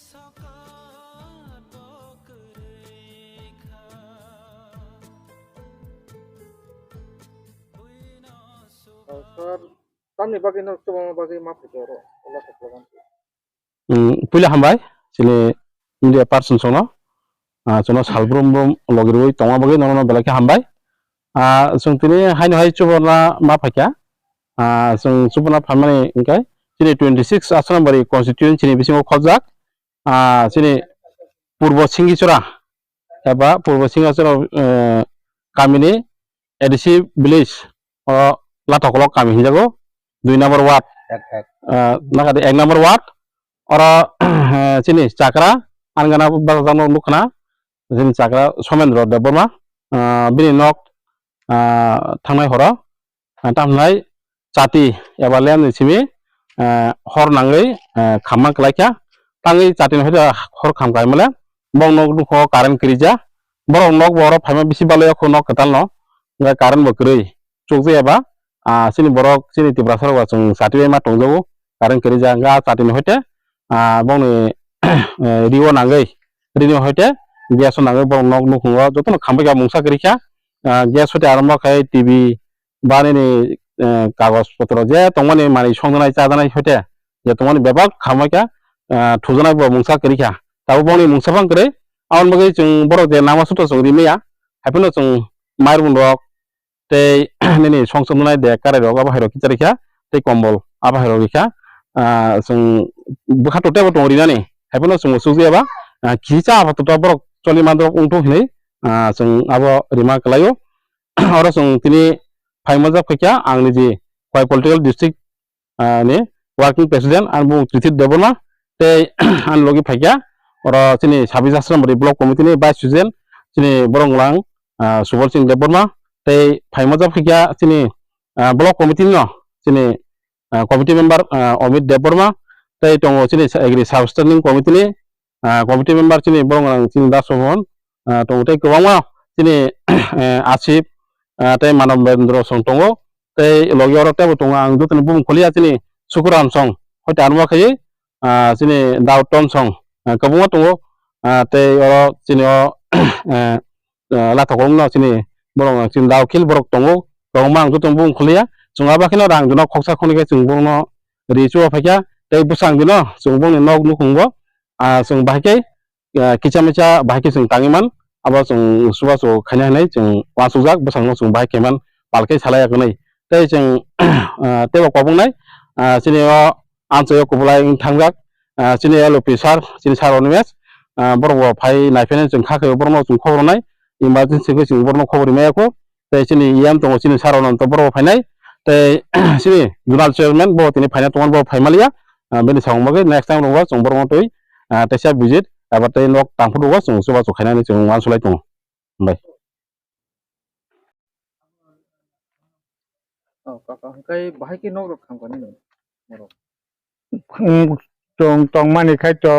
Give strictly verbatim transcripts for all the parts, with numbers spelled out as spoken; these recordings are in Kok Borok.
Sir, tamni bagwi no chubama bagwi ma phaikha oro, ola khe program. Hmm, puila hambai, chini media person songno, ah, chwngno salbrum brum logi rwui tongma bagwi nono belai khe hambai. Ah, chwng tini haino hai chubarna ma phaikha. Ah, chwng chubarna phaimani hwnkhe chini twenty six Asrambari constituency ni bisingo khojak, ah, chini Purbo Singichora eba Purbo Singichora, eh, kamini A D C village o Lathokolok kami hinjago, dui number ward, eh, nakadi ek number ward, oro, eh, chini chakra, ang gana bwsajak no nukha na, chini chakra Somendro Debbarma, ah, bini nok, ah, thangnai horo, ah, tamhinai chati eba len ni simi, ah, hor nangwi, ah, khamma kwlaikha. Tangwi chati ni hoide hor kham kaimale, bong nok nukho current kwrwija. Borok nok bo oro phaima bisi balai o kho nok kwtal no, hwnkhe current bo kwrwi. Chukjaya ba, ah, chini borok, chini Tiprasa rok ba chwng chati bai ma tongjago, current kwrwija, hwnkhe ah chati ni hoite, ah, bongni, eh, rio nangwi, rini hoite gas o nangwi borok nok nukhungo jotono khambai kha mungsa kwrwi kha, ah, gas hoite arombo khai T V ba nini, eh, kagoj potro je tongmani manwi songjanai chajanai hoite je tongmani bebak khambai kha, ah, thujanai bo mungsa kwrwi kha. Tabuk bongni mungsa phang kwrwi, aboni bagwi chwng borok je nama sutro chwng rimaya, haiphano chwng mairung rok, tei nini songchomnai de karai rok abo hai rok kicha rikha tei kombol abo hai rok rikha, ah, chwng bwkha tote bo tongo rinani hai phano chwng bo chukjaya ba, ah, kisa abo tote borok choli mandrok wngthok hinwi, ah, chwng abo rima kwlaio. Oro chwng tini phaima jak phaikha ang niji Khowai political district ah, ni working president, ang bung Trithip Debbarma, tei ang logi phaikha, oro chini Sabis Asrambari block committee ni vice president, chini borok lang, ah, Subal Singh Debbarma, tei phaima jak phaikha chini, ah, block committee no, chini, ah, committee member, ah, Amit Debbarma, tei tongo chini sa-, agri sub standing committee ni, ah, committee member chini borok rang chini Das Mohan, ah, tongo tei kwbangma chini, eh, Asif, ah, tei Manav Bendra song tongo, tei logi oro teibo tongo ang jotoni bumung kholiya chini Sukuram song, hoite ano khayi, ah, chini Daud Ton song, ah, kwbangma tongo, ah, tei oro chini o, eh, eh, Lathokong no chini borok chini Daokhil borok tongo, kwbangma ang jotoni bumung kholiya, chwng abo kheno rang jona khoksa khoni khe chwng borokno ri chuba phaikha, tei bwsang dino chwng bongni nok nukhungo, ah, chwng bahai khe, ah, kisa misa bahai khe chwng tangwi man, abo chwng chubachu khaina hinwi chwng uansukjak, bwsangno chwng bahai khe man, pal khe salai ya hwnwi. Tei chwng, ah, teibo kobongnai, ah, chini o amchoi o kubulai wng thangjak, ah, chini L O P sir, chini sir Onimesh, ah, borok bo phai nai phainai chwng kha khe borokno chwng khobor rwnai, emergency khe chwng borokno khobor rwmaya kho. Tei chini E M tongo, chini sir Ananto borok bo phainai. Tei chini zonal chairman bo tini phaina tongmani, bo phai maliya. Ah, bini samung bagwi next time rogo chwng borokno twi, ah, teisa visit eba tei nok tangphuru rogo chwng chubachu khainani chwng uansuk lai tongo. Hambai. Oh, kaka, hwnkhe bahai khe nok rok kham kha nini borok? Chwng tongmani khai to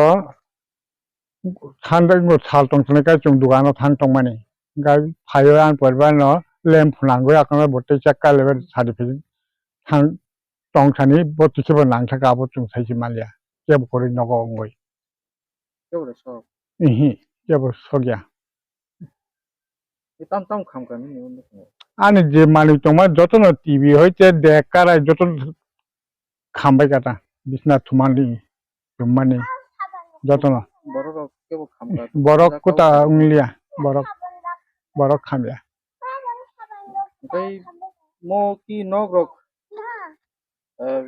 thanbai bo sal tong sini kai chwng dukano thang tongmani. Gai phaio ang porba no lem phunangwi akhorno bo tei chak kale bai sadi phai thang tong sani bo tisi bo nang thaka abo chwng sai si maliya. Kebo kwrwi nogo wngwi. Kebo de sok? Ihi, kebo sokya. Tam tam kham kha nini? Ani je manwi tongma jotono T V hoite dek karai jotono khambai kata, bisna thumani, chummani, jotono. Borok rok kebo khamkha. Borok kuta wnglia, borok, borok khamya. Tei mo ki nok rok, eh,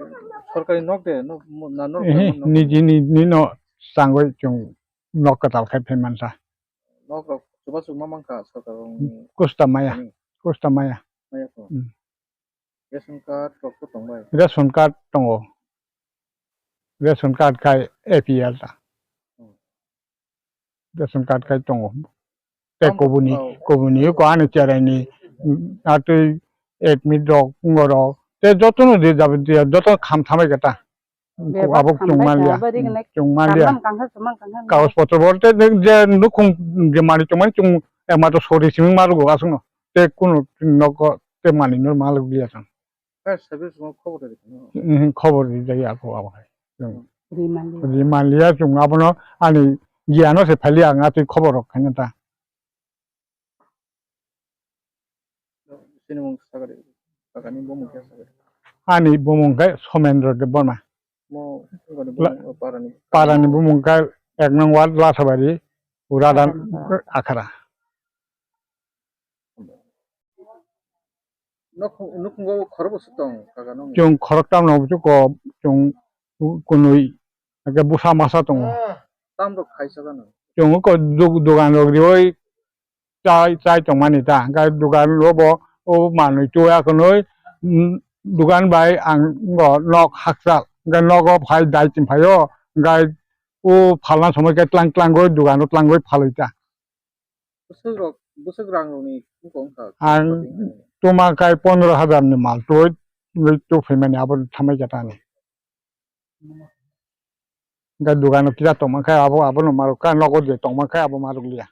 sorkari nok de, nok, mo-, na nok de, ehe, mo nok niji ni, ni no sangoi chung nok katal khai phai mansa. Nok rok chubachu ma mankha sorkar rokni. Kusta maya, hmm, kusta maya. Maya ko. Hmm. Ration card rok bo tongbai? Ration card tongo. Ration card khai A P L ta. Hmm. Ration card khai tongo. Tei koboni, oh, koboni ko ani cherai ni, mm, atwi admit rok, ngo rok. Tei jotono de jabe de, jotono kham thamai kata. Bebak abo khambai chwng manliya. Kha, bari gwnai. Chwng manliya. Kamlam kangkha, samang kangkha. Kagoj potro bo tei je nukhung je manwi chwng mani chwng, eh, mato sori simi ma rwgo aswkno. Tei kunu nogo tei manwi no ma rwgliya chwng. Fire service no khobor rwdi. Mhm, khobor rijak ya kho abo hai. Chwng, hmm, Rimaliya. Rimaliya chwng abono ani giyano se phailiya ang atwi khobor rok khaina ta. Sinimung sakari, sakani bumung khe sakari. Ani bumung khe Somendro Debbarma. Mo, ngoni La-, bumung, parani. Parani bumung khe ek nong ward Lasabari, Uradan Akhara. Akhara. Nok, nukhungo khorokbo se tong, kaka nong. Chwng khoroktam no buchuk ko, chwng kunui, ake busa masa tongo. Ah, tam rok khaisa gano. Chwng ko dug-, dugan rok rioi chai, chai tongmani ta, hingke dugan robo o manui chuya kunui, mm, dugan bai ang go nok hakchal, hingke nogo phai dai chim phaio, hingke o phalna somoi khe tlang, tlangoi dugano tlangoi phaloi ta. Bwswk rok, bwswk rang rokni wngkha wngkha. Ang tuma kai pondro hajar ni mal twi, twi twi phaimani abo thamai khe tani. Hingke dugano kisa tongma khe abo, abono marok kha, nogo je tongma khe abo marok liya.